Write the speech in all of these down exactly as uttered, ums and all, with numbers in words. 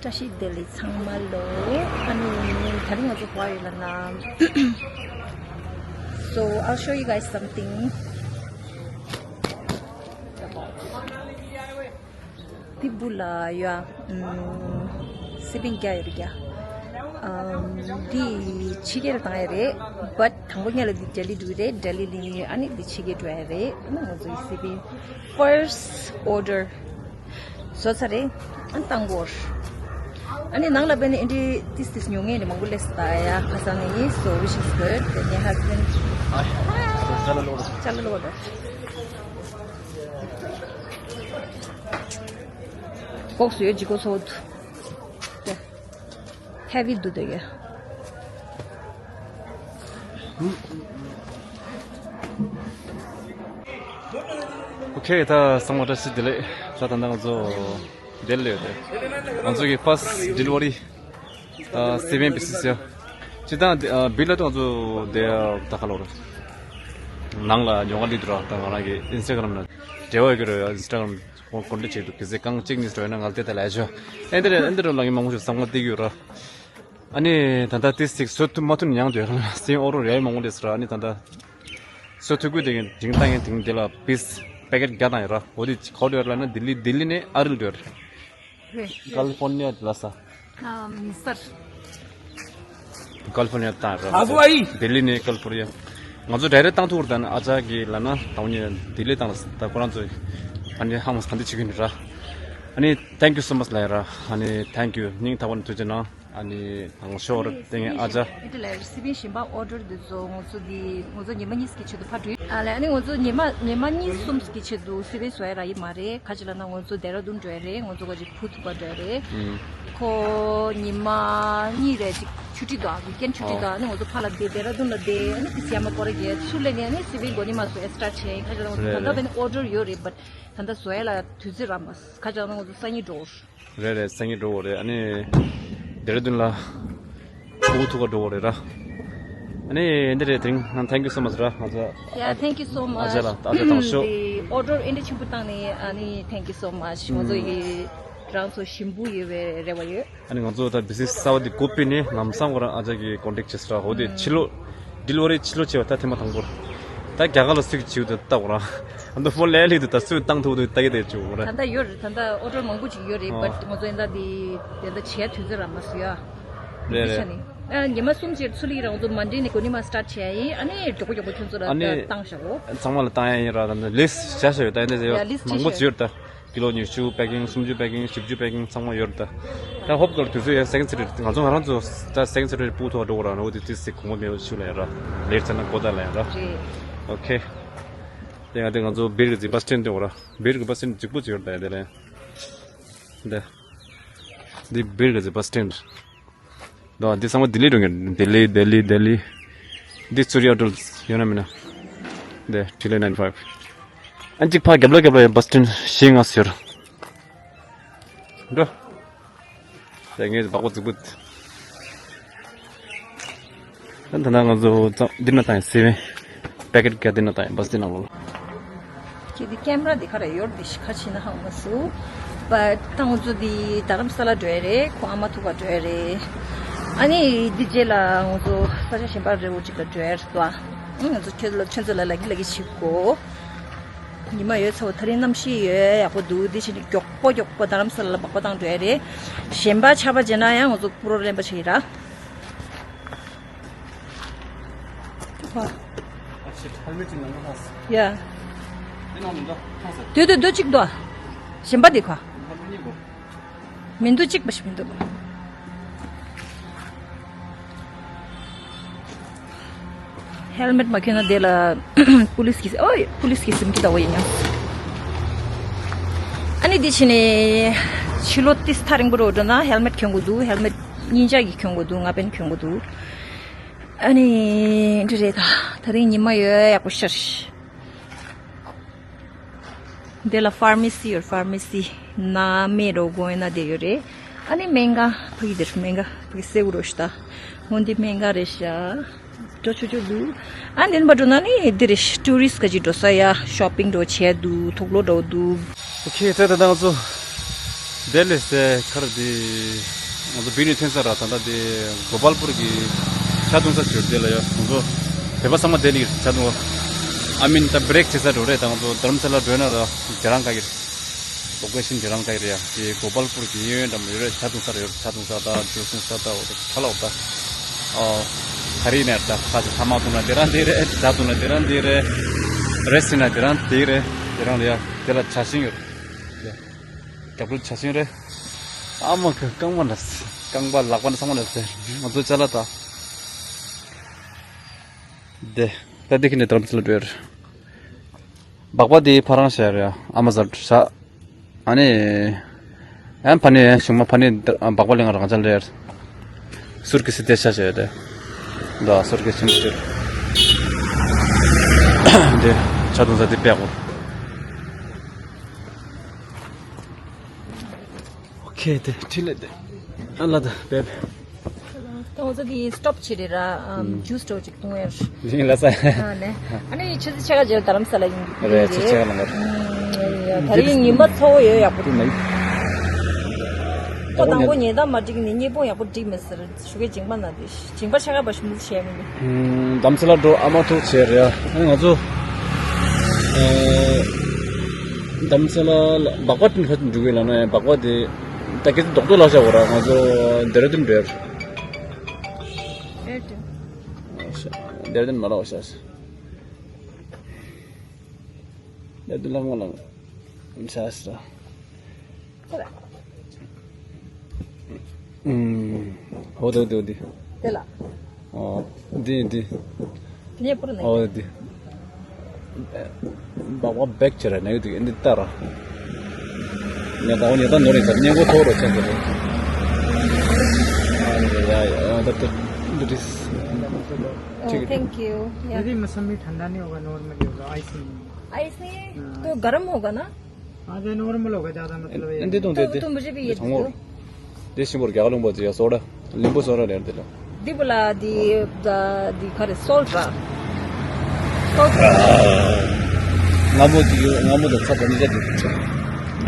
བཀྲ་ཤིས་བདེ་ལེགས་ཚང་མ་ལོ། ཨ་ནི་ད་རིང་ང་ཚོ་ག་པར་ཡོད་ལབ་ན། So I'll show you guys something. འདི་སྦུག་ལ་ཡོད། ཨམ། སི་པན་བརྒྱ་ཡོད་རེད་རྒྱ། ཨམ། འདི་ཕྱི་རྒྱལ་ལ་བཏང་ཡ་རེད། But དང་པོ་ཉིད་ལ་འདི་ལྡི་ལི་འགྲོ་གི་རེད། ལྡི་ལི་ལ་ཨ་ནི་འདི་ཕྱི་རྒྱལ་འགྲོ་ཡ་རེད། ཨ་ནི་ང་ཚོ་ཡི་སི་པན་first order བཟོ་ཚར་རེད། ཨ་ནི་བཏང་གོ། ཨ་ནི་ནང་ལ་བས་ནི་ཨེ་འདྲི་ཏིས་ཏིས་ཉོ་མཁན་ནི་མང་པོ་སླེབས་སོང་ད་ཡ། ཁ་སང་ནི། So which is good. Then your husband. ཅ་ལག་ལོག་ཅ་ལག་ལོག་ད། ལྐོག་སུ་ཡོད་ཅི་གོ་ཚོད། ཧེ་བི་འདུག་དེ་ག། ཨོ་ཁེ། ད་ཚང་མ་བཀྲ་ཤིས་བདེ་ལེགས། ད་ད་ང་ཚོ་ལྡི་ལི་ཡོད་དེ། ང་ཚོ་གི་first delivery ཨ། སི་པན་བི་སི་སི་ཡ། སྤྱིར་བཏང་ཨ། བི་ལ་ཏོ་ང་ཚོ་དེ་ད་ག་ལོར་ནང་ལ་ཉོ་ག་ལི་དུ་ར། ད་ང་རང་གི་ཨིན་སི་ཊ་གྷ་རམ་ན་འབྲེལ་བ་ཡོད་ཀྱི་རེད། ཨིན་སི་ཊ་གྷ་རམ་ཀོན་ཀོན་ཊེག་བྱེད་འདུག་གལ་སྲིད་གང་གཅིག་གཉིས་རེད་ན་ང་ལ་དེ་ད་ལས་ཆོག་ཨེ་འདི་རེད། ཨེ་འདི་རེད་ལ་ངས་མང་པོ་ཞིག་བསམ་བློ་གཏད་ཀྱི་ཡོད་ར། ཨ་ནི་ད་ལྟ་ཏིས་ཏིག་བཟོ་ཐུབ་མ་ཐུབ་ནི་ཡང་འདོད་ལ་སིང་ཨོ་རོ་རེ་མང་པོ་རེད་ཟེར་ར། ཨ་ནི་ད་ལྟ་བཟོ་ཐུབ་ཀྱི་དེ་དེང་ད་ངས་དེང་དེ་ལ་པིས་པེ་ཀེ་ཊི་བརྒྱ་བཏང་ཡོད་ར། འོ་དེ་ག་པར་འགྲོ་ཡོད་ལབ་ན་ལྡི་ལི་ལྡི་ལི་ནས་ཨ་རིར་འགྲོ་ཡོད་རེད། རེད། ཀ་ལི་ཕོར་ནི་ཡ་ལ་ས། ཨམ། སར། ཀ་ལི་ཕོར་ནི་ཡ་བཏང་ར། ཨ་ཟོ་ཨ་ཡི། ལྡི་ལི་ནས་ཀ་ལི་ཕོར་ནི་ཡ། ང་ཚོ་ཌའི་རེག་བཏང་ཐུབ་ར། ད་ནི་ཨ་ཅག་གིས་ལབ་ན་ད་འོ་ནི་ལྡི་ལི་བཏང་ལ་ས། ད་ཁོ་རང་ཚོ་ཨ་ནི་ཧ་མ་ག་འདི་བྱེད་ཀྱི་ཡིན་ར། ཨ་ནི་thank you so much ལབ་ཡ་ར། ཨ་ནི་thank you སྙིང་ཐག་པ་ནས་ཐུགས་རྗེ་གནང་། ཨ་ནི་ང་ཤོར་ཏེ་ཨ་ཅག་ཨེ་ཏི་ལ་རི་སི་པན་གཞན་པ་ཨོ་ཌར་འདི་ཚོ་ང་ཚོ་འདི་ང་ཚོ་ཉི་མ་གཉིས་ཀྱི་ཆེད་དུ་ཕར་འགྲོ་ཡིན། ཨ་ལས་ཨ་ནི་ང་ཚོ་ཉི་མ་ཉི་མ་གཉིས་གསུམ་གྱི་ཆེད་དུ་སི་པན་བཟོ་ཡ་རག་གི་མ་རེད། ག་ཅི་ལབ་ན་ང་ཚོ་ལྡེ་ར་ལྡུན་འགྲོ་ཡ་རེད། ང་ཚོ་ག་ཅིག་བུ་ཐུག་པ་འགྲོ་ཡ་རེད། ཨུམ། ཁོ་ཉི་མ་གཉིས་རེ་ཅིག་ཆུ་ཊི་འདུག་ཨ། ཝིག་ཨེན་ཆུ་ཊི་འདུག་ཨ། ཨ་ནི་ང་ཚོ་ཕར་ལ་བསྡད་ལྡེ་ར་ལྡུན་ལ་བསྡད། ཨ་ནི་ཏི་སི་ཡ་མ་སྐོར་ར་རྒྱག་ཚུར་སླེབས་ནས་ཨ་ནི་སི་པན་འགྲོ་ནི་མ་བཟོ་ཨེག་སི་ཊ་ར་བྱས། ག་ཅི་ལབ་ན་ང་ཚོ་རེད་ད་ལྟ་རེད། བས་ནི་ཨོ་ཌར་ཡོད་རེད། བཊ་ད་ལྟ་བཟོ་ཡ་ལ་དུས་ཚོད་རག་མ་སོང་། ག་ཅི་ལབ་ན་ང་ཚོ་སང་ཉིན་འགྲོ། རེད་རེད། སང་ཉིན་འགྲོ་བ་རེད། ཨ་ནི་ལྡེ་ར་ལྡུན་ལ་ཕྲུ་གུ་ཐུག་ག་འགྲོ་བ་རེད་ར། ཨ་ནི་འདི་རེད། དེ་རིང་ང་thank you so much ར། ང་ཚོ་Yeah, thank you so much. ཨ་ཅག་ལ་ཨ་ཅག་དང་ཤོག་དེ་ཨོ་ཌར་ཨེ་འདྲ་ཆེན་པོ་བཏང་ནས་ཨ་ནི་thank you so much. ང་ཚོ་ཡི་རང་ཚོ་ཞིམ་པོ་ཡོད་པའི་རེ་བ་ཡོད། ཨ་ནི་ང་ཚོ་ད་བི་སི་གསར་པ་འདི་འགོ་ཕུད་ནས་ལམ་སང་ཁོ་རང་ཨ་ཅག་གིས་ཀོན་ཊེག་བྱས་སོང་ར། འོ་དེ་ཕྱི་ལོགས་ཌི་ལི་ཝ་རི་ཕྱི་ལོགས་བྱས་པ་ད་ཐེངས་མ་དང་པོ་རེད། ད་རྒྱ་གར་ལ་སུ་གིས་བྱས་ཡོད་ད་ལྟ་ཁོ་རང་ཨ་མདོ་ཕོན་ལས་ལས་དུ་ད་སུ་བཏང་ཐུབ་འདུག་ལྟ་གི་བསྡད་བྱུང་ར། ད་ལྟ་ཡོད་རེད། ད་ལྟ་ཨོ་ཌར་མང་པོ་ཅིག་ཡོད་རེད། ཨོ། བཊ་ང་ཚོ་ཡིན་ད་འདི་དེ་འདྲ་བྱས་དུས་ཚོད་རག་མ་སོང་ཡ། རེད་རེད། ཨ་ཉི་མ་གསུམ་ཅིག་ཚུར་ལ་ཡི་རང་ཚོ་མན་ཌེ་ནས་གོ་ནི་མ་སི་ཊར་བྱས་ཡིན། ཨ་ནི་མགྱོགས་པོ་མགྱོགས་པོ་ཁྱོད་ཚོ་ལ་ཨ་ནི་བཏང་བཞག་གོ་ཚང་མ་ལ་བཏང་ཡ་ཡིན་ར། ད་ལྟ་ལིས་ཊི་བྱས་བཞག་ཡོད། ད་ཡིན་ད་ཡ་ལིས་ཊི་མང་པོ་བྱས་ཡོད་ད། ཀི་ལོ་ཉི་ཤུ་པེ་ཀིང་། སུམ་ཅུ་པེ་ཀིང་། བཞི་བཅུ་པེ་ཀིང་ཚང་མ་ཡོད་རེད་ད། ད་ཧོབ་ཀར་དུས་ཚོད་ཡ་སེ་ཀེན་ཌ་སེ་ཀེན་ཌ་ང་ཚོ་ང་རང་ཚོ་ད་སེ་ཀེན་ཌ་སེ་ཀེན་ཌ་སྤུ་ཐོག་འགྲོ་གི་ར། ནོ་དེ་དུས་སི་གོང་མ་མེད་པ་ཞུ་ལ་ཡ་ར། ལེར་ཚ་ན་གོ་ད་ལ་ཡ་ར། རེད། ཨོ་ཁེ། དེ་ང་དེ་ང་ཚོ་བིར་གི་ཛི་བྷ་སི་ཊན་དེ་འོ་ར། བིར་གི་བྷ་སི་ཊན་ཛི་པོ་ཅིག་ཡོད་རེད་ད་ཡ་དེ་ལ་ཡ། འདི། འདི་བིར་གི་ཛི་བྷ་སི་ཊན། ད་འདི་ཚང་མ་ལྡི་ལི་འགྲོ་མཁན། ལྡི་ལི་ལྡི་ལི་ལྡི་ལི། འདི་ཚུར་ཡར་འགྲོ་ཡོད་ན་མིན་ན། འདི་ཊི་ལི་ནའིན་ཊི་ཕའིབ། ཨ་གཅིག་ཕར་རྒྱབ་ལ་རྒྱབ་ལ་ཡང་བྷ་སི་ཊན་བཞི་ལྔ་ཟེར། འགྲོ། ད་ངས་སྦག་པ་རྫིག་པོ། ད་ད་ང་ཚོ་འདི་ན་ད་ཡང་སི་པན་པེ་ཀེ་ཊི་ག་འདི་ན་ད་ཡང་བྷ་སི་ཊན་ནང་ལོགས། ཁྱེད་ཀྱི་ཀེམ་ར་འདི་ག་རེ་ཡོད་འདི་ཤི་ཁ་ཕྱིན་ན་ཧང་མ་སུ། བཊ་ད་ང་ཚོ་འདི་རྡ་རམ་ས་ལ་འགྲོ་ཡ་རེད། ཁོ་ཨ་མ་ཐུག་ག་འགྲོ་ཡ་རེད། ཨ་ནི་འདི་རྗེས་ལ་ང་ཚོ་ས་ཆ་གཞན་པ་རེ་བོ་ཅིག་ལ་འགྲོ་ཡ་རེད་ད། ང་ཚོ་ཁྱོད་ལ་ཁྱོད་ཚོ་ལ་ལ་གི་ལ་གི་བྱེད་དགོ། ཉི་མ་ཡོད་ཚ་བོ་ད་རིང་གནམ་གཤིས་ཡོད་ཡག་པོ་འདུག་འདི་བྱས་ནས་མགྱོགས་པོ་མགྱོགས་པོ་རྡ་རམ་ས་ལ་ལ་སྦག་པ་བཏང་འགྲོ་ཡ་རེད། གཞན་པ་ཆར་པ་བརྗེ་ན་ཡང་ང་ཚོ་ཕུ་རོ་ལེན་པ་བྱེད་ཡི་ར། ཨ་ཤི་ཧེལ་མེ་ཊི་ཅིག་ནང་ལ་ལྷགས། ཡ། འདི་ནང་མི་འདུག་ལྷགས་སོ། དུ་དུ་དུ་གཅིག་འདུག་གཞན་པ་འདི་ཁ། ཧེལ་མེ་ཊི་གཉིས་འདུག་མི་འདུག་གཅིག་པ་ཞིག་མི་འདུག་ཧེལ་མེ་ཊི་མ་གྱོན་ན་དེ་ལ་པུ་ལིས་ཀྱིས་ཨོ་པུ་ལིས་ཀྱིས་ཟིན་གྱི་ད་འོ་ཡིན་ཡང་། ཨ་ནི་འདི་ཕྱི་ནས་ཕྱི་ལོགས་ཏིས་ཐག་རིང་པོ་རུ་འགྲོ་ན་ཧེལ་མེ་ཊི་གྱོན་དགོས་འདུག་ཧེལ་མེ་ཊི་གཉིས་ཆ་གིས་གྱོན་དགོས་འདུག་ང་པན་གྱོན་དགོས་འདུག་ཨ་ནི་འདི་རེད་ད། ད་རིང་ཉི་མ་ཡོད་ཡག་པོ་ཤར། འདི་ལ་ཕར་མེ་སི་ཡོད། ཕར་མེ་སི་ན་མེད་རོ་གོ་ཡིན་ན་དེ་ཡོད་རེད། ཨ་ནི་སྨན་ཁང་ཕ་གི་དེར་སྨན་ཁང་ཕ་གི་སེའུ་རོ་ཤི་ད། འོ་འདི་སྨན་ཁང་རེད་ཤག་འགྲོ་ཆོག་ཆོག་འདུག་ཨ་འདི་ནས་འགྲོ་ན་ནི་འདི་རེད། ཊུ་རི་སི་ག་ཅིག་འགྲོ་ས་ཡ་ཤོ་པིང་འགྲོ་བྱས་འདུག་ཐུག་ལོ་འགྲོ་འདུག་ཨོ་ཁེ། ད་ད་ང་ཚོ་ དེ་ལས་སེ་ཁར་དེ་ང་ཚོ་བི་ནས་ཐོན་ས་ར། ད་ལྟ་དེ་གོ་པལ་པུར་གྱི་ཇ་བཏུང་ས་ཟེར་དེ་ལ་ཡ། ང་ཚོ་བོད་པ་ཚང་མ་དེ་ལ་ཡོད། ཇ་བཏུང་བ། ཨ་མིན་ད་བྷི་རེག་བྱེད་ས་འགྲོ་རེད། ད་ང་ཚོ་རྡ་རམ་ས་ལ་འགྲོ་ན་ར་ཇ་རང་ག་གི་རེད། ལོ་ཀེ་ཤན་ཇ་རང་ག་གི་རེད་ཡ། དེ་གོ་པལ་པུར་གྱི་གཡས་གཡོན་འགྲམ་ཡོད་རེད། ཇ་བཏུང་ས་ར་ཡོད་རེད། ཇ་བཏུང་ས་ད་ཇུས་བཏུང་ས་ད་འོ་ད་ཁ་ལག་འོ་ད། ཨ་ག་རེ་ནས་ད་ཁ་ཇ་ཐ་མག་བཏུང་ན་དེ་རང་དེ་རེད། ཇ་བཏུང་ན་དེ་རང་དེ་རེད། རེད་ཟེར་ན་དེ་རང་དེ་རེད། དེ་རང་ལ་ཡ་དེ་ལ་ཇ་ཤིང་ཡོད་རེད། རྒྱབ་ལོགས་ཇ་ཤིང་རེད། ཨ་མ་གི་རྐང་པ་འདྲ། རྐང་པ་ལག་པ་འདྲ་ཚང་མ་འདྲ་ཟེར། ང་ཚོ་ཅ་ལག་ད། དེ་ད་དེ་གི་ནས་དམ་ཚིག་ལ་འགྲོ་ཡ་རེད། སྦག་སྦག་དེ་ཕ་རང་བྱས་རེད། ཨ་མ་ཟ་བྱ། ཨ་ནི་ཡང་ཕ་ནི་ཞུང་མ་ཕ་ནི་སྦག་སྦག་ལེན་རང་ཅག་ལེར། སུར་གི་སི་དེ་ཤ་བྱས་དེ། ད་སུར་གི་ཆིམ་ཤིར། དེ་ཆ་དུང་ས་དེ་པད་གོ། ཨོ་ཁེ་དེ་ཁྲིད་ལེ་དེ། ཨ་ལ་ད་བེབ། ད་ང་ཚོ་གི་སི་ཊོབ་བྱེད་རེད་ར། ཨམ། ཇུས་སི་སི་ཊོར་ཅིག་བཏུང་ཡར། ཡིན་ལ་ས། ཨ་ནས། ཨ་ནི་ཆུ་ཚོད་ཕྱེད་ཀ་རྗེས་དྷ་རམ་ས་ལ་ཡིན་གྱི་རེད། ཆུ་ཚོད་ཕྱེད་ཀ་ལ་ང་། ཨམ། ད་རིང་ཉི་མ་ཚ་བོ་ཡོད་ཡག་པོ་འདུག་ཁོ་དང་པོ་ཉལ་ཐང་མ་འགྲིག་ནས་སྙེ་པོ་ཡག་པོ་འགྲིག་མེད་ཟེར། ཞུ་གི་ཇིང་པ་ན་དེ། ཇིང་པ་ཆ་ག་པ་ཞུ་མི་བྱས་མི་འདུག་ཨམ། དྷ་རམ་ས་ལ་འགྲོ་ཨ་མ་ཐུག་བྱས་རེད། ཨ་ནི་ང་ཚོ། ཨ། དྷ་རམ་ས་ལ་ལ་སྦག་སྦག་འགྲོ་གི་ལ་ན་སྦག་སྦག་དེ། ད་གི་རྡོག་རྡོག་ལ་བཞག་གོ་ར། ང་ཚོ་ཌེ་ར་ཌུན་འགྲོ་ཡར། ཌེ་ར་ཌུན། ཌེ་ར་ཌུན་མ་ལ་བཞག་ཌེ་ར་ཌུན་ལ་མ་ལ་བཞག་ས། ཨུམ། ཧོ་དོ་དོ་དི། དེ་ལ། ཨོ། དི་དི། དེ་ནས་པུར་ནས། ཨོ་དི། སྦག་སྦག་བེག་ཆེ་ར་ནས་དི་འདི་ལྟ་ར། ཉ་ད་འོ་ཉ་ད་ནོར་རེད་ད་སྙན་གོ་ཐོག་རོ་ཆེན་པོ་རེད། ཨ་ཡ་ཡ་ད་ད་འདི་རིས། Oh, thank you. Yeah. यदि मौसमी ठंडा नहीं होगा, नॉर्मल ही होगा, आइस नहीं। आइस नहीं है? हाँ। तो गर्म होगा ना? हाँ, तो नॉर्मल होगा, ज़्यादा मतलब ये। दे दूँ, दे तो दे। तुम मुझे भी ये दे दो। दे सिंबोर क्या लूँगा जी, सोडा, नींबू सोडा ले दे लो। दी बोला दी, द- दी खरे सोल्ट रा। सोल्ट रा। Ngamo di, ngamo da tsapa ni jadi.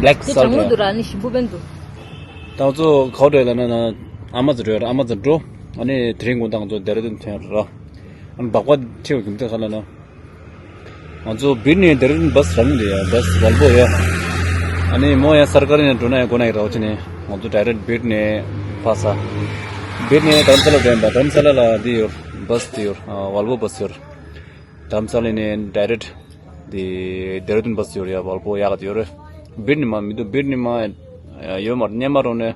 Black salt. दी चंगू दुरा नि शिबू बेंदु। ད་ཚོ་ཁའོ་ཌེ་ལ་ན་ན་ཨ་མ་ཛི་རོ་ཨ་མ་ཛི་འགྲོ། ཨ་ནི་དེ་རིང་དགོང་དག་ང་ཚོ་ཌེ་ར་ཌུན་ཐོན་ར། ཨ་ནི་སྦག་སྦག་ཁྲིད་པའི་གི་མཐའ་ཁ་ལ་ན། ང་ཚོ་བིར་ནས་ཌེ་ར་ཌུན་བྷ་སི་ར་མི་འདུག་ཡ། བྷ་སི་ཝལ་བོ་ཡ། ཨ་ནི་མོ་ཡ་སར་ཀ་རི་ནས་འགྲོ་ན་ཡ་དགོས་ན་ཡ་ར་བ་ཅི་ནས་ང་ཚོ་ཌའི་རེག་བིར་ནས་ཕ་ས། བིར་ནས་དྷ་རམ་ས་ལ་འགྲོ་ཡིན་པ། དྷ་རམ་ས་ལ་ལ་འདི་ཡོད། བྷ་སི་འདི་ཡོད། ཝལ་བོ་བྷ་སི་ཡོད། དྷ་རམ་ས་ལ་ནས་ཌའི་རེག་འདི་ཌེ་ར་ཌུན་བྷ་སི་ཡོད་ཡ། ཝལ་བོ་ཡག་ག་ཡོད་རེད། བིར་ནས་མ་མི་འདུག་བིར་ནས་མ་ཡོད་མ་རེད། སྙན་མ་རོ་ནས།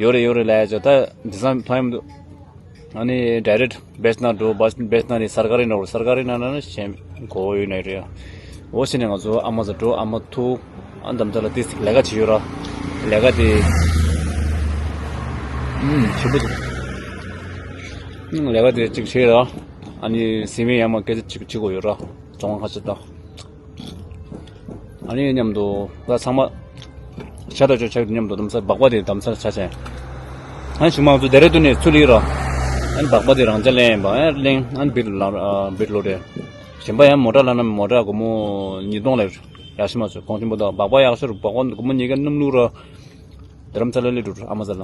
ཡོད་རེད་ཡོད་རེད་ལབ་ཡ་ཅོ་ད་འདི་སང་མཐོང་ཡ་མི་འདུག་ཨ་ནི་ཌའི་རེག་བྷ་སི་ནང་འགྲོ། བྷ་སི་ནང་ནི་སར་ཀ་རི་ནང་འགྲོ། སར་ཀ་རི་ནང་ན་ནི་གཞན་གོ་ཡོད་ནི་རེད། འོ་ཤི་ནས་ང་ཚོ་ཨ་མ་ཟ་འགྲོ། ཨ་མ་ཐུག་ཨ་འདམ་ཚ་ལ་ཏིས་ལས་ཀ་བྱེད་ཡོད་ར། ལས་ཀ་དེ་ཨུམ་ཞིམ་པོ་འདུག་ལས་ཀ་དེ་གཅིག་བྱེད་ར། ཨ་ནི་སི་མི་ཡ་མ་སྐད་ཆ་གཅིག་བྱེད་དགོས་ཡོད་ར། བྱུང་བ་ཁ་ཤས་དང་། ཨ་ནི་མཉམ་དུ་ད་ཚང་མ་ཤ་དང་ཅོ་ཆག་མཉམ་དུ་དམ་ས་སྦག་སྦག་དེ་དམ་ས་ཆ་ཆེན། ཨ་ནི་ཞུ་མང་ཚོ་དེ་རེ་དུ་ནས་ཚུར་ལི་ར། ཨ་ནི་སྦག་སྦག་དེ་རང་ཅག་ལེན་པ་ཨ་ལེན། ཨ་ནི་བིར་ལ་བིར་ལོ་རེ། གཞན་པ་ཡང་མོ་ཊ་ལ་ན་མོ་ཊ་སྒོར་མོ་ཉིས་སྟོང་ལས་ཡག་ཤི་མ་ཚོད་གོང་ཆེན་པོ་དང་སྦག་སྦག་ཡག་ཤོར་སྦག་སྦག་སྒོར་མོ་ཉིས་ཀ་སྣུམ་བླུག་ར། དྷ་རམ་ས་ལ་ལི་འགྲོ་ཨ་མ་ཟ་ལ།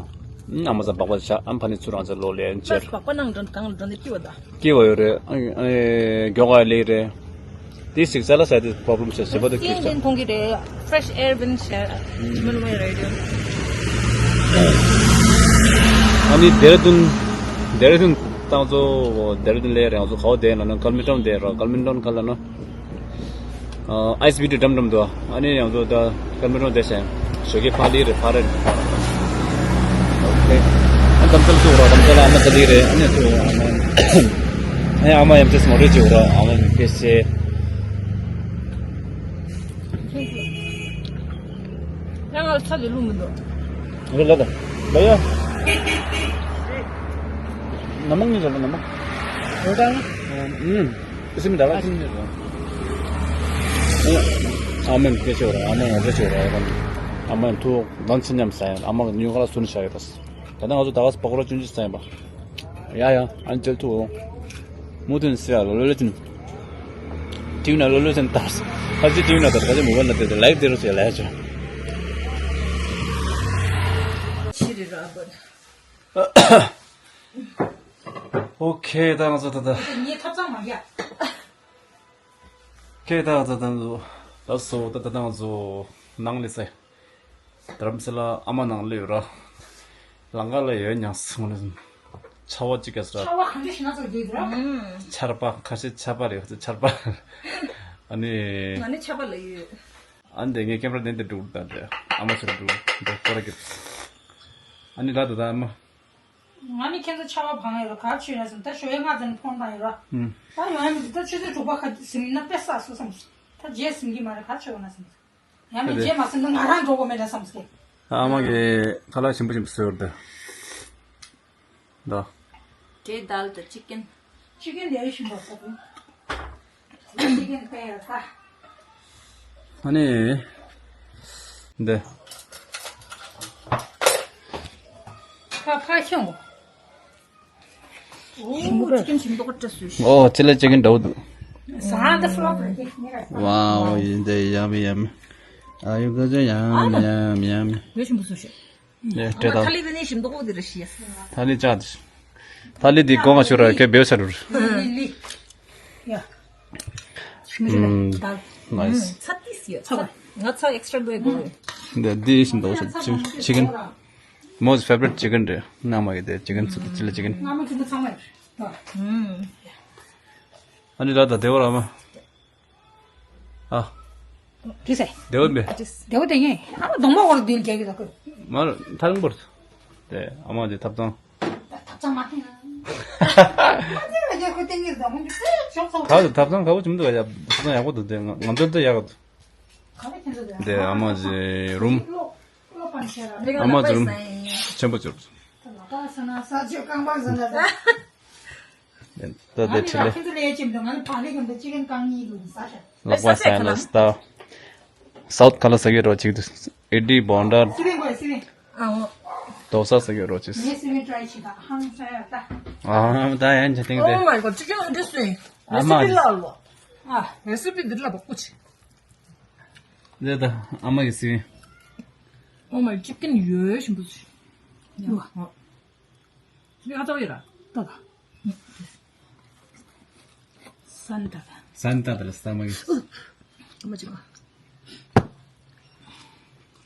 ཨ་མ་ཟ་སྦག་སྦག་ཆ་ཨམ་ཕ་ནི་ཚུར་རང་ཚ་ལོ་ལེན་ཅེར། སྦག་སྦག་ནང་འགྲོ་གང་ལ་འགྲོ་ནས་སྐྱིད་པ་ད། སྐྱིད་པ་ཡོད་རེད། ཨ་ཨ་མགྱོགས་ག་ལེ་རེད། དེ་སིག་ས་ལ་ས་དེ་པོ་རོབ་ལེམ་ཞེ་ཞེ་པོ་དེ་སྐྱིད་ཤག་སྐྱིད་ཤག་མཐོང་གི་རེད། Fresh air wind ཤར་ཇི་མ་ལ་མ་རེད་ཡོད། ཨ་ནི་ཌེ་ར་ཌུན་ཌེ་ར་ཌུན་ཏང་ཚོ་ཌེ་ར་ཌུན་ལེ་རེད། ང་ཚོ་ག་བ་དེ་ན་ན་ཀལ་མི་ཊོན་དེ་ར་ཀལ་མི་ཊོན་ག་ལ་ན། ཨ་ཨའི་སི་བི་ཌི་འགྲམ་འགྲམ་དུ་ཨ་ནི་ཡང་ཚོ་ད་ཀམ་པུ་ཊར་བསྡད་ཤག་ཞོགས་ཀས་ཕ་ལི་རེད་ཕ་རེད། ཨོ་ཁེ། ཨ་དམ་ཚལ་ཚུགས་རོགས། དམ་ཚལ་ཨ་མ་ཚ་ལི་རེད། ཨ་ནི་ཚུགས་ཨ་མ། ཨ་ནི་ཨ་མ་ཡམ་ཆེས་མོ་རེད་ཅིག་རོགས། ཨ་མ་ཡམ་ཆེས་ཤེ། ཡང་ང་ཚ་ལི་ལུ་མི་འདུག་རེད་ལ་ད། ལ་ཡ། ནམ་མང་ཉིན་ཟེར་ལ་ནམ་མང་། ཨོ་ད། ཨ་ཨུམ། ཨ་སི་མི་ད་ལ་ཅིན་ནི་རོ། ཨ་མེན་སྐད་ཆོད་ར། ཨ་མ་ཡང་སྐད་ཆོད་ར། ཨ་མ་ཡང་ཐུག་ལན་ཚི་ཉམས་ས་ཡང་ཨ་མ་ཉུང་ག་ལ་སུན་ཤ་ཡོད་ར། ད་ནང་ང་ཚོ་ད་ག་སི་པ་ཀོ་ར་ཅུན་ཅི་ས་ཡང་པ། ཡ་ཡ། ཨན་ཅལ་ཐུག་རོ། མུ་ཐུན་སི་ཡ་ལོ་ལོ་ལེ་ཅིན། ཏིའུ་ན་ལོ་ལོ་ཅན་ཏར། ཁ་ཅི་ཏིའུ་ན་ཏར་ཁ་ཅི་མོ་བལ་ན་ཏེ་ཏེ་ལའིབ་ཏེ་རོ་ཅེ་ལ་ཡ་ཅོ། ཨོ་ཁེ། ད་ང་ཚོ་ད་ད། ངའི་ཐབ་ཚང་མ་རྒྱག་ཁེ། ད་ང་ཚོ་ད་ད་ལགས་སོ། ད་ད་ད་ང་ཚོ་ནང་ལས་སེ། དྷ་རམ་ས་ལ་ཨ་མ་ནང་ལས་ཡོད་ར། ལང་ཀ་ལ་ཡོད་ཉང་སོང་ལ། ཆར་པ་ཅིག་ག་ས་ར། ཆར་པ་གང་འདྲ་ཞིག་ན་ཚོ་རྒྱས་ར། ཆར་པ་ཁ་ཤས་ཆར་པ་རེད། ཆར་པ། ཨ་ནི། ང་ནི་ཆར་པ་ལ་ཡོད། ཨ་ནི་དེ་ངས་ཀེམ་ར་དེ་འདི་འགྲུག་ད་དེ། ཨ་མ་ཚོར་འགྲུག་འདི་ཁོ་ར་གི། ཨ་ནི་ལ་ད་ད་ཨ་མ། ང་ནི་ཁྱེད་ཚོ་ཆར་པ་བང་ཡོད་ལ་ག་ཆོད་ཡ་སམ། ད་ཞོ་ཡ་ང་ཚོ་ནི་ཕོན་བཏང་ཡོད་ར། ཨུམ། ད་ཡོང་ཡ་མི་འདུག་ད་ཆུ་ཚོད་དྲུག་པ་ཁ་ཟིན་ན་དཔེ་བསགས་སོ་སམ། ད་རྗེས་ཟིན་གྱི་མ་རེད། ག་ཆོད་ན་སམ། ཡང་མི་རྗེས་མ་ཟིན་ན་ང་རང་འགྲོ་དགོས་མེད་ན་བསམ་སྐད། ཨ་མ་གི་ཁ་ལག་ཞིམ་པོ་ཞིམ་པོ་བཟོས་ཡོད་དེ། ད། འབྲས་དལ་དང་ཅི་ཀན། ཅི་ཀན་དེ་ཞིམ་པོ་བཟོ་དགོས། ཅི་ཀན་དེ་ཡོད་ད། ཨ་ནི། འདི། ཕ་ཕ་ཤོང་། ཨོ་ཅི་ཀན་ཞིམ་མདོག་ཁ་བཀྲ་སུས། ཨོ་ཅི་ལ་ཅི་ཀན་འདྲ་བོ་འདུག་ཟ་འདི་ཕུ་ལོག་རེད། ཝའོ་ཡིན་དེ་ཡམ་ཡམ། ཨ་ཡུ་ག་ཅོ་ཡམ་ཡམ་ཡམ། ཡོད་ཞིམ་པོ་སུ་ཤེས། ཡེ་སྤྲད་དང་། ཐ་ལི་བི་ནི་ཞིམ་མདོག་ཁ་བོ་འདི་རེད་ཤེས། ཐ་ལི་ཅག་དེ། ཐ་ལི་འདི་གོང་ང་ཤོར་ར་ཁེ་བེའུ་ཤ་རུ། ལི་ལི། ཡ། ཞིམ་རེད་ད། ནའིས། ཚ་ཏིས་ཡོད་ཚ། ང་ཚ་ཨེག་སི་ཊྲ་འདོད་དགོས། འདི་འདི་ཞིམ་མདོག་ཤ་ཅི་ཅི་ཀན། Most favorite chicken རེད། ནང་མ་གི་དེ་ཅི་ཀན་ཚུལ་ཅི་ལ་ཅི་ཀན། ང་མ་ཅི་མ་ཚང་མ་རེད། ཨ་ནི་ལ་ད་དེ་བ་ར་མ། ཨ། དྲིས་སེ། དེ་བ་མེ། དྲིས། དེ་བ་དེ་ངས་ཨ་མ་གདོང་པ་འོར་དུས་རྒྱག་གི་ད་ཁོས། མ་ར་ཐག་རིང་པོར། དེ་ཨ་མ་དེ་ཐབ་ཚང་། ཐབ་ཚང་མ་ཐེངས། མ་ཚད་ལ་རྒྱག་ཁོས་ཏེང་གི་གདོང་པ་འདི་ཚོགས་ཚོགས། ད་ཐབ་ཚང་ག་བོ་ཅི་མི་འདུག་ཡ། ཐབ་ཚང་ཡག་པོ་འདུག་དེ་ང་ང་ཚོ་འདི་ཡག་ག་འདུག་ག་བོ་ཁྱེད་ཚོ་དེ། དེ་ཨ་མ་ཅི་རུམ། ཨ་མ་ཅི་རུམ་ཆེན་པོ་ཅིག་རེད། ད་ལག་པ་ཟ་ན་ཟ། ཆོས་རྐང་པ་ཟ་ན་ཟ། ད་དེ་ཁྲི་ལེ། ལོག་པ་ཟ་ལ་སྟ། སའུཐ་ཁ་ལ་ཟ་གི་རོ་ཅིག་ཏུ། ཨི་ཌི་བོན་ཌ། དོ་ས་ཟ་གི་རོ་ཅིག་ཨ་ད་ཡན་ཆ་ཏིང་དེ། Oh my god, chicken is this thing? ཨ་མ། Recipe ལ་ལོ། ཨ། Recipe འདི་ལ་བ་ཀུ་ཆི། དེ་ད་ཨ་མ་གི་སི། Oh my, chicken ཡོད་ཞིམ་པོ་ཞིག་ང་ཚོ་ཡོད་ར། ད་ད། སན་ད་ད། སན་ད་ད་ལ་ས་མ་གི། ཨ་མ་ཅི་མ།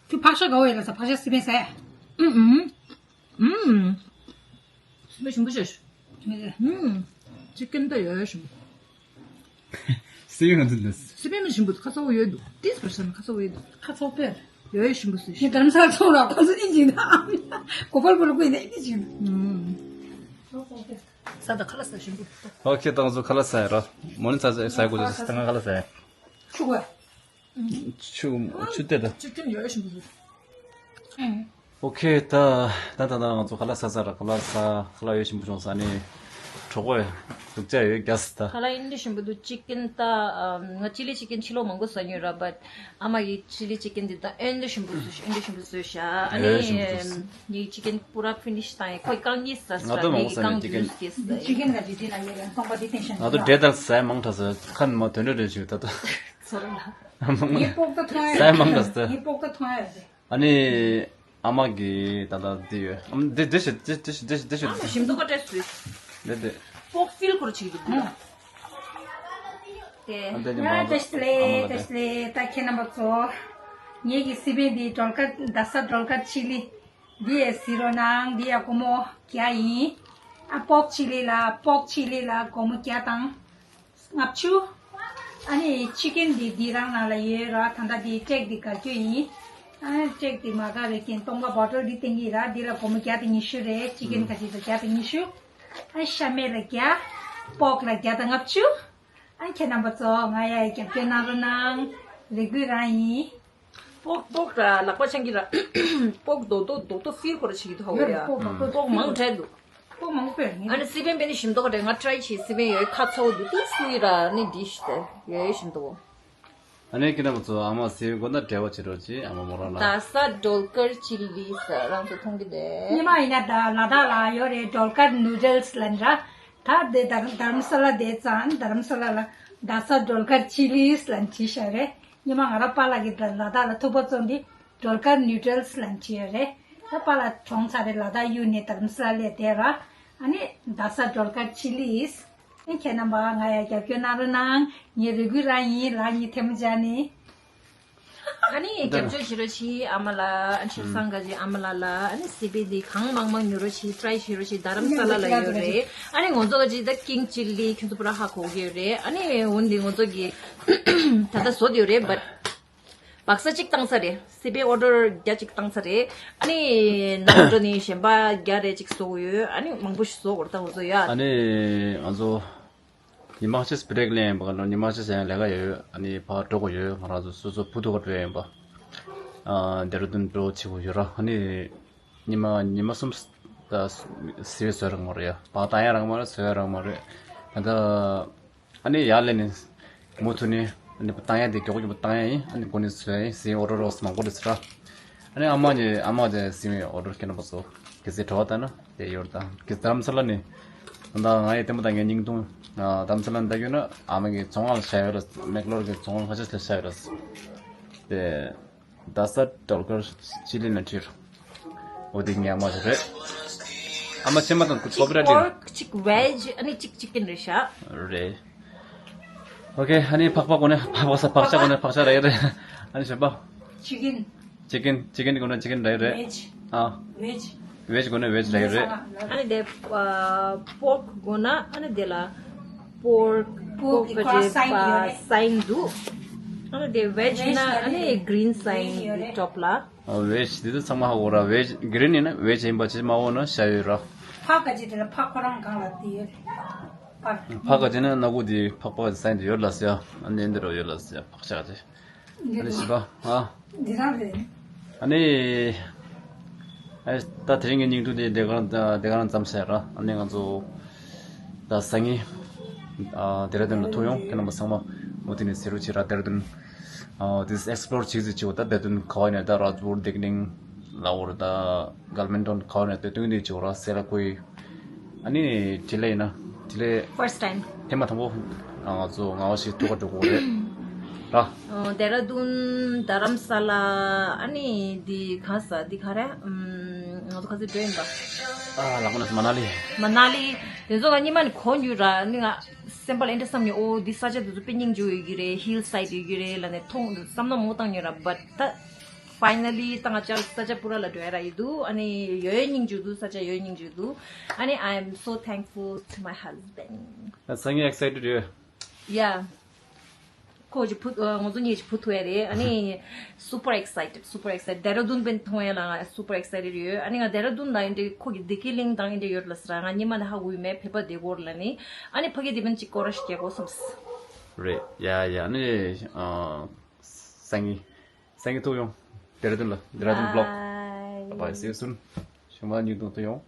ཁྱོད་ཕག་ཤ་ག་བ་ཡོད་ལ་ས། ཕག་ཤ་སི་པན་ཟ་ཡ། ཨུམ་ཨུམ། ཨུམ། སི་པན་ཞིམ་པོ་ཤོད། ཨུམ། ཅི་ཀན་ད་ཡོད་ཞིམ་པོ། སི་པན་ང་ཚོ་འདི། སི་པན་མི་ཞིམ་པོ་ཁ་ཚ་བོ་ཡོད་འདུག་ཏིས་པར་ས་ན་ཁ་ཚ་བོ་ཡོད་འདུག་ཁ་ཚ་བོ་དཔེར། ཡོད་ཞིམ་པོ་སི། ངས་དྷ་རམ་ས་ལ་ཚོང་ར་ཁོ་ཚོ་ནི་ཅིག་ན། གོ་པལ་པུར་ལ་ཀུན་ནས་ནི་ཅིག་ན། ཨུམ། ས་ད་ཁ་ལག་ཟ་ཞིམ་པོ། ཨོ་ཁེ། ད་ང་ཚོ་ཁ་ལག་ཟ་ཡ་ར། མོ་ནི་ཟ་ཟ་ཟ་དགོས་ཟ་ད་ང་ཁ་ལག་ཟ་ཡ། ཆུ་གོ། ཆུ་ཆུ་དེ་ད། ཅི་ཀན་ཡོད་ཞིམ་པོ་ཞིག་ཨོ་ཁེ། ད་ད་ད་ད་ང་ཚོ་ཁ་ལག་ཟ་ཟ་ར། ཁ་ལག་ཟ། ཁ་ལག་ཡོད་ཞིམ་པོ་བྱུང་ཟ་ནི། གྲོགས་པོ་སྡུག་ཅག་ཡོད་རྒྱ་ཟ་ད། ཁ་ལག་ཨིན་དྲ་ཞིམ་པོ་འདུག་ཅི་ཀན་ད། ང་ཅི་ལི་ཅི་ཀན་ཕྱི་ལོགས་མང་པོ་ཟ་མྱོང་ར། བཊ་ཨ་མ་གི་ཅི་ལི་ཅི་ཀན་འདི་ད་ཨིན་དྲ་ཞིམ་པོ་བཟོས། ཨིན་དྲ་ཞིམ་པོ་བཟོས་ཤག་ཨ་ཡོད་ཞིམ་པོ་ནི་བཟོས། ངའི་ཅི་ཀན་པུ་ར་ཕི་ནིཤ་བཏང་ཡ། ཁོས་རྐང་གཉིས་ཟ་ཟ། ང་ཚོ་མང་པོ་ཟ་ནས་ཅི་ཀན། ཅི་ཀན་ལ་ཅི་ཀན་ལ་ཡོད་ཡང་སྟོང་པ་འདི་ཏེན་ཤན་ང་ཚོ་འབྲས་དང་ཟ་ཡ་མང་དྲགས་ཟ། ཁ་ནི་མ་དོན་འདྲ་རེ་ཞིག་ད་ད། ཚོར་ལ། ངའི་པོག་ཏོ་ཐོང་ཡ། ཟ་ཡ་མང་དྲགས་ཟ། ངའི་པོག་ཏོ་ཐོང་ཡ་རེད། ཨ་ནི། ཨ་མ་གི་ད་ལྟ་འདི་ཡོད། ཨམ། འདི་འདི་ཞིག་འདི་འདི་ཞིག་འདི་ཞིག་འདི་ཞིག་ཨ་མ་ཞིམ་མདོག་ཁ་བཀྲ་སུས། འདི་འདི། པོག་ཕིལ་ཁོར་ཅིག་འདུག་དེ། ཨ་འདི་ནི་ཡ་མ་བཀྲ་ཤིས་བདེ་ལེགས། ཨ་མ་བཀྲ་ཤིས་བདེ་ལེགས། ད་ཁྱེད་རྣམ་པ་ཚོ། ངེད་ཀྱི་སི་པན་འདི་སྒྲོལ་དཀར། རྡ་ས་སྒྲོལ་དཀར་ཆི་ལི། འདི་ཡ་ཟི་རོ་ནང་འདི་ཡ་སྒོར་མོ་བརྒྱ་ཡིན། ཨ་པོག་ཆི་ལི་ལ། པོག་ཆི་ལི་ལ་སྒོར་མོ་བརྒྱ་དང་ལྔ་བཅུ། ཨ་ནི་ཅི་ཀན་འདི་འདི་རང་ནང་ལ་ཡོད་ར། ད་ལྟ་འདི་ཀྲེག་འདི་དགའ་སྐྱོ་ཡིན། ཨ་ཀྲེག་འདི་མ་དགའ་རེད་ཀྱིན་སྟོང་པ་བོ་ཊལ་འདི་སྟེང་གི་ར། འདི་ལ་སྒོར་མོ་བརྒྱ་དང་ཉི་ཤུ་རེད། ཅི་ཀན་ཁ་ཤས་ད་བརྒྱ་དང་ཉི་ཤུ། ཨ་ཤ་མེད་ལ་བརྒྱ། པོག་ལ་བརྒྱ་དང་ལྔ་བཅུ། ཨ་ཁྱེད་རྣམ་པ་ཚོ་ང་ཡ་རྒྱབ་སྐྱོར་གནང་རོགས་གནང་། རེ་སྐུལ་རང་ཡིན། པོག་པོག་ར་ལག་པ་འཆང་གི་ར། པོག་རྡོག་རྡོག་རྡོག་རྡོག་ཕིལ་ཁོ་ར་བྱེད་ཀྱི་འདུག་ཧ་གོ་ཡ། པོག་རྡོག་པོག་མང་དྲགས་འདུག་པོག་མང་པོ་ཡོད་ཨ་ནི་སི་པན་པེ་ནི་ཞིམ་མདོག་རེད། ང་ཊི་རའི་བྱས། སི་པན་ཡོད་ཁ་ཚ་བོ་འདུག་ཏུ་སུ་ཡི་ར་ནི་འདི་ཞིག་དེ་ཡོད་ཞིམ་མདོག་ཨ་ནི་ཁྱེད་རྣམ་པ་ཚོ་ཨ་མ་སི་པན་མགོ་ན་འབྲེལ་བ་བྱེད་རོགས་གྱིས། ཨ་མ་མོ་རང་ལ། རྡ་ས་སྒྲོལ་དཀར་ཆི་ལི་ཟེར་རང་ཚོ་མཐོང་གི་རེད། ཉི་མ་ཡིན་ན་ད་ལ་དྭགས་ལ་ཡོད་རེད། སྒྲོལ་དཀར་ནུ་ཌལ་སི་ལབ་ནི་ར། ད་དེ་དྷ་དྷ་རམ་ས་ལ་དེ་ཙང་། དྷ་རམ་ས་ལ་ལ་རྡ་ས་སྒྲོལ་དཀར་ཆི་ལིས་ལབ་བྲིས་བཞག་རེད། ཉི་མ་ང་རང་པཱ་ལགས་ཀྱིས་ད་ལ་དྭགས་ལ་ཐུག་པ་བཙོང་དུས་སྒྲོལ་དཀར་ནུ་ཌལ་སི་ལབ་བྲིས་ཡོད་རེད། ད་པཱ་ལགས་གྲོངས་ཚར་རེད། ལ་དྭགས་གཡུགས་ནས་དྷ་རམ་ས་ལ་སླེབས་བསྡད་ར། ཨ་ནི་དྷ་ས་ཌོལ་གར་ཆི་ལིས། ཨ་ནི་ཁྱེད་རྣམ་པ་ང་ཡ་རྒྱབ་སྐྱོར་གནང་རོགས་གནང་། ངའི་རེ་སྐུལ་རང་ཡིན། ལག་གཉིས་ཐལ་མོ་སྦྱར་ནས། ཨ་ནི་རྒྱབ་སྐྱོར་བྱེད་རོགས་བྱེད། ཨ་མ་ལགས། ཨ་ནི་ཆོས་བཟང་དགའ་རྗེ་ཨ་མ་ལགས་ལ། ཨ་ནི་སི་པི་འདི་གང་མང་མང་ཉོ་རོགས་བྱེད། ཊི་རའི་བྱེད་རོགས་བྱེད། དྷ་རམ་ས་ལ་ལ་ཡོད་རེད། ཨ་ནི་ང་ཚོ་ག་ཅི་ད་ཀིང་ཆི་ལི་ཁྱོད་ཚོ་པུ་ར་ཧ་གོ་གི་ཡོད་རེད། ཨ་ནི་འོན་ཏེ་ང་ཚོ་གི་ད་ལྟ་བཟོ་དེ་ཡོད་རེད། བཊ་བག་ས་གཅིག་བཏང་ས་རེད། སི་པི་ཨོ་ཌར་བརྒྱ་གཅིག་བཏང་ས་རེད། ཨ་ནི་ནང་འགྲོ་ནི་གཞན་པ་བརྒྱ་རེ་གཅིག་བཟོ་དགོས་ཡོད། ཨ་ནི་མང་པོ་ཞིག་བཟོ་དགོས་རེད། ད་ང་ཚོ་ཡ། ཨ་ནི་ང་ཚོ་ཉི་མ་གཅིག་བྷི་རེག་ལེན་པ་ལ་ཉི་མ་གཅིག་ཡང་ལས་ཀ་ཡོད། ཨ་ནི་ཕར་འགྲོ་དགོས་ཡོད། ང་རང་ཚོ་སོ་སོ་བུ་ཐུག་ག་འགྲོ་ཡ་ཡིན་པ། ཨ་ཌེ་ར་ཌུན་འགྲོ་བྱེད་དགོས་ཡོད་ར། ཨ་ནི་ཉི་མ་ཉི་མ་གསུམ་ད་སི་པི་བཟོ་རག་མ་རེད་ཡ། ཕར་བཏང་ཡ་རག་མ་རེད། བཟོ་ཡ་རག་མ་རེད། ད་ལྟ་ཨ་ནི་ཡར་སླེབས་ནས་མུ་མཐུད་ནས་ཨ་ནི་བཏང་ཡ་དེ་མགྱོགས་མགྱོགས་བཏང་ཡ་ཡིན། ཨ་ནི་འགོ་ནས་བཟོ་ཡ་ཡིན། སི་པི་ཨོ་ཌར་རོགས་མང་པོ་རེད་ཟེར་ར། ཨ་ནི་ཨ་མ་ནི་ཨ་མ་དེ་སི་པི་ཨོ་ཌར་སྐྱེལ་ན་པ་སོ། གལ་སྲིད་གྲོགས་ལྟ་ན་དེ་ཡོད་ད། གལ་སྲིད་དྷ་རམ་ས་ལ་ནི་ད་ང་ཡི་ལྟད་མོ་ད་ངའི་སྙིང་ཐུང་། དྷ་རམ་ས་ལ་ནི་ད་ཡོད་ན་ཨ་མ་གི་ཚོང་ཁང་ལ་བཞག་ཡོད་ལ། མེག་ལོར་གི་ཚོང་ཁང་ཁ་ཤས་ལ་བཞག་ཡོད་ལ། དེ་དྷ་ས་ཌོལ་གར་ཆི་ལི་ན་ཁྲིར། འོ་དེ་ངའི་ཨ་མ་ཞིག་རེད། ཨ་མ་ཕྱེ་མ་དང་ཀོ་པི་ར་ལི། པོརཀ་གཅིག་བེཇ་ཨ་ནི་གཅིག་ཅི་ཀན་རེད་ཤག་རེད། ཨོ་ཁེ། ཨ་ནི་ཕག་པ་གོ་ནས་ཕག་པ་ས་ཕག་ཆ་གོ་ནས་ཕག་ཆ་རེད་རེད། ཨ་ནི་ཞོན་པ། ཅི་ཀན། ཅི་ཀན་ཅི་ཀན་གོ་ནས་ཅི་ཀན་རེད་རེད། བེཇ། ཨ། བེཇ། བེཇ་གོ་ནས་བེཇ་རེད་རེད། ཨ་ནི་དེ་པོརཀ་གོ་ན་ཨ་ནི་དེ་ལ་པོརཀ། པོརཀ་པོརཀ་གི་ཁོ་ར་སའིན་ཡོད་རེད། སའིན་འདུག་ཨ་ནི་དེ་བེཇ་ན་ཨ་ནི་གི་རིན་སའིན་ཡོད་རེད། ཊོབ་ལ། ཨ་བེཇ་འདི་ཚོ་ཚང་མ་ཧ་གོ་ར། བེཇ་གི་རིན་ཡིན་ན་བེཇ་ཡིན་པ་ཅིག་མ་འོ་ན་ཤ་ཡོད་ར། ཕག་ག་ཅི་དེ་ལ་ཕག་ཁོ་རང་གང་ལ་དེ་ཡོད་རེད། ཕག་ག་ཅི་ན་སྣ་ཁུག་དེ་ཕག་པ་སའིན་དེ་ཡོད་ལ་ཟེར། ཨ་ནི་འདི་རུ་ཡོད་ལ་ཟེར། ཕག་ཤ་ག་ཅི། ཨ་ནི་བཞི་པ། ཨ། འདི་རང་རེད། ཨ་ནི། ཨ་ད་དེ་རིང་གི་སྙིང་བསྡུས་དེ་དེ་ག་རང་དེ་ག་རང་ཙམ་བྱས་ར། ཨ་ནི་ང་ཚོ་ད་སང་ཉིན་ཨ་ཌེ་ར་ཌུན་ལ་ཐུག་ཡོང་། ཁྱེད་རྣམ་པ་ཚང་མ་མུ་མཐུད་ནས་གཟིགས་རོགས་བྱེད་ར། ཌེ་ར་ཌུན་ཨ་དེ་ཨེགས་པི་ལོར་བྱེད་ཟིག་བྱེད་འོ། ད་ཌེ་ར་ཌུན་ག་བ་ནས་ད་རཱཇ་པུར་དིག་ནིང་ལ་འོར་ད་གལ་མན་ཊོན་ག་བ་ནས་ད་སྟོན་དེ་བྱེད་འོ་ར། སེ་ལ་ཀུའི། ཨ་ནི་ཊི་ལེ་ཡིན་ན་ཊི་ལེ། ཕར་སི་ཊི་ཊའིམ། ཐེངས་མ་དང་པོ་ང་ཚོ་ངའི་ཞིག་ཐུག་ག་འགྲོ་དགོས་རེད་ར། ཨ་ཌེ་ར་ཌུན། དྷ་རམ་ས་ལ། ཨ་ནི་འདི་གང་ས་འདི་ག་རེ། ཨམ། ང་ཚོ་ག་ཚོད་འགྲོ་ཡིན་པ། ཨ་ལག་པ་ན་མ་ན་ལི། མ་ན་ལི། དེ་ཚོ་ང་སྔོན་མ་ནས་གོ་མྱོང་ར། ཨ་ནི་ང་སེམས་པ་ལ་ཨེ་འདྲ་བསམ་ནས། ཨོ་འདི་ས་ཆ་དེ་ཚོ་དཔེ་སྙིང་རྗེ་ཡོད་ཀྱི་རེད། ཧིལ་སའིཌ་ཡོད་ཀྱི་རེད་ལབ་ནས་མཐོང་བསམ་བློ་མང་པོ་བཏང་མྱོང་ར། བཊ་ད་ཕའི་ནལ་ལི་ད་ང་ཅག་ས་ཆ་སྤུ་ར་ལ་འགྲོ་ཡ་རག་གི་འདུག་ཨ་ནི་ཡོད་སྙིང་རྗེ་འདུག་ས་ཆ་ཡོད་སྙིང་རྗེ་འདུག་ཨ་ནི་I am so thankful to my husband. སང་ཉིན་ཨེག་སའི་ཊེཌ་ཡོད། Yeah. ཁོ་ཅིག་བུ། ཨ། ང་ཚོ་གཉིས་ཀྱིས་བུ་ཐུག་ཡ་རེད། ཨ་ནི་super excited, super excited. ཌེ་ར་ཌུན་པན་མཐོང་ཡ་ལ་super excited ཡོད། ཨ་ནི་ང་ཌེ་ར་ཌུན་དང་འདི་འདྲ་ཁོ་གི་བདེ་སྐྱིད་གླིང་དང་འདི་འདྲ་ཡོད་ལ་ཟེར། ང་སྔོན་མ་ནས་ཧ་གོ་ཡོད་མེད། ཕེབས་པ་བདེ་པོ་རེད་ལབ་ནི། ཨ་ནི་ཕ་གི་དེ་བན་ཅིག་སྐོར་ར་ཞིག་རྒྱག་དགོས་བསམས། རེད། ཡ་ཡ། ཨ་ནི་ཨ། སང་ཉིན། སང་ཉིན་ཐུག་ཡོང་། ཌེ་ར་ཌུན་ལ། ཌེ་ར་ཌུན་བི་ལོག Bye. Bye bye, see you soon. ཞུ་མ་ཉིན་ཐུག་ཐུག་ཡོང་།